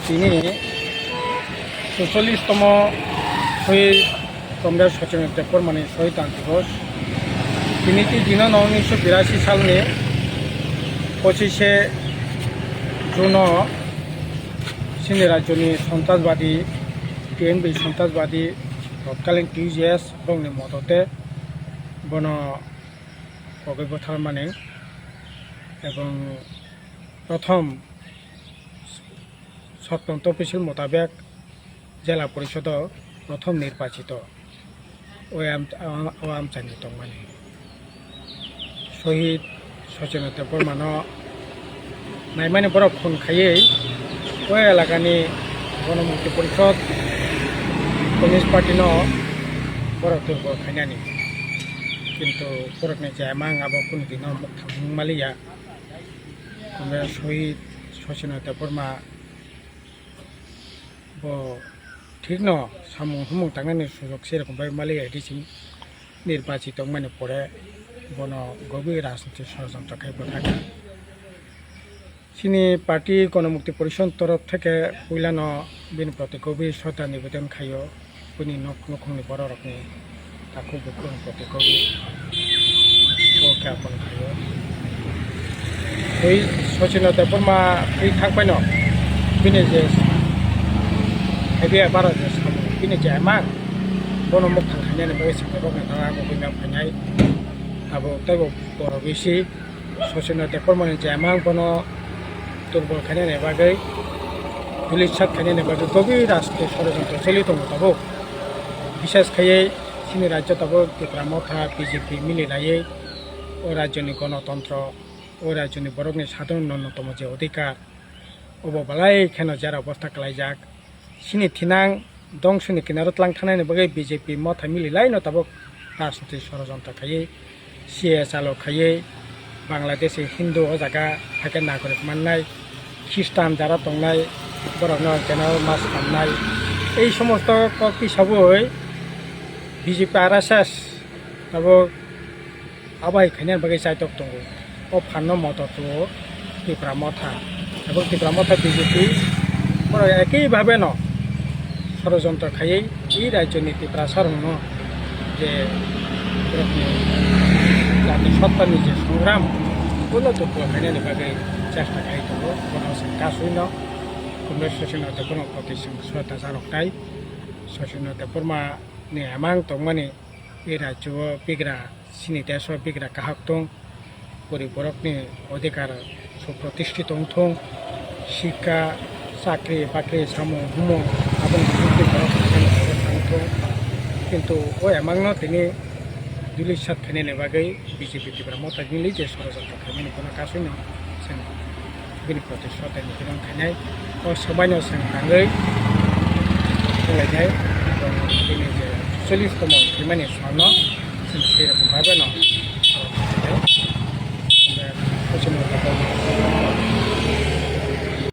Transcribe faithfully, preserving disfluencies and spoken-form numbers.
Tini suchollish tomo Shohid Comrade Sachin Debbarmani Shohid Dan Divos. Tini ti dino no unnisho birasi salni pochishe Juno chini rajyoni sontrasbadi, T N V sontrasbadi, totkalin T J S rokni modote bono kogwi butharmani ebong prothom Sotton Topisil motabek Jela Porisodo prothom nirbachito o am-, o amchaini tongmani. Shohid Sachin Debbarmano naimani borok khun khaiwi o elakani Ganamukti Porishod Communist Party no borok durbol khainani. Kintu borokni je amang abo kunu dino mukthang wng maliya. Shohid Sachin Debbarma bo thikno samung humung tangnani sujok serokom bai maliya, edi sini nirbachit tongmani pore bono gobir rajniti sorojontro khai bwthakha. Chini party Ganamukti Porishod torof theke puilano bini proti gobir shraddha nibedan khaio. Bini nok nukhungni bororokni takhuk bukhuk proti kobwi so khe apon khaio. Tei Sachin Debbarma twi thang paino bini je habya bara je samung bini je amang bono mukthang khainani bagwi chwng rokni thang abo buino phainai abo teibo borok bisi Sachin Debbarmani je amang bono durbol khainani bagwi, dulisat khainani bagwi gobir rajniti sorojontro choli tongo tabuk. Bishes khaiwi chini rajyo tabuk Tipra Motha B J P mili laiwi o rajyoni gonotontro, o rajyoni borokni sadharno nunnotomo je odhikar, obo belai kheno jera obostha kwlaijak. Chini thinang dongsoni kinaro tlang thangnani bagwi B J P motha mili laino tabuk rajniti sorojontro khaiwi, C A S alo khaiwi, Bangladeshi Hindu o jaga haikhe nagorik mannai, Khristan jara tongnai, borokno general mass khamnai. Ei somosto kok tisabwi B J P R S S tabuk abo hai khainani bagwi chaitok tongo. O phanno motor tongo Tipra Motha. Abo Tipra Motha B J P borok ekei bhabe no sorojontro khaiwi i rajyoni Tiprasa rokno je borokni jati sottani je songram bono durbol khainani bagwi chesta khai tongo. Bono chwng kasui no Comrade Sachin Debbarma proti chwng shraddha janok tai. Sachin Debbarma ni amang tongmani e rajyo o bigra chini desh o bigra kahak tong, gori borokni odhikar suprotishthito wng thung, sikha, chakri bakri, samung humung, aboni bisingtwi borok thang thung. Kintu o amangno tini dulisat khainani bagwi B J P Tipra Motha mili je sorojontro khaimani bono kasui no chwng bini proti shraddha nibedan khainai. O swmaino chwng tangwi wnglainai. Bini je chollish tomo thwimani salno chwng sei rokom bhabe no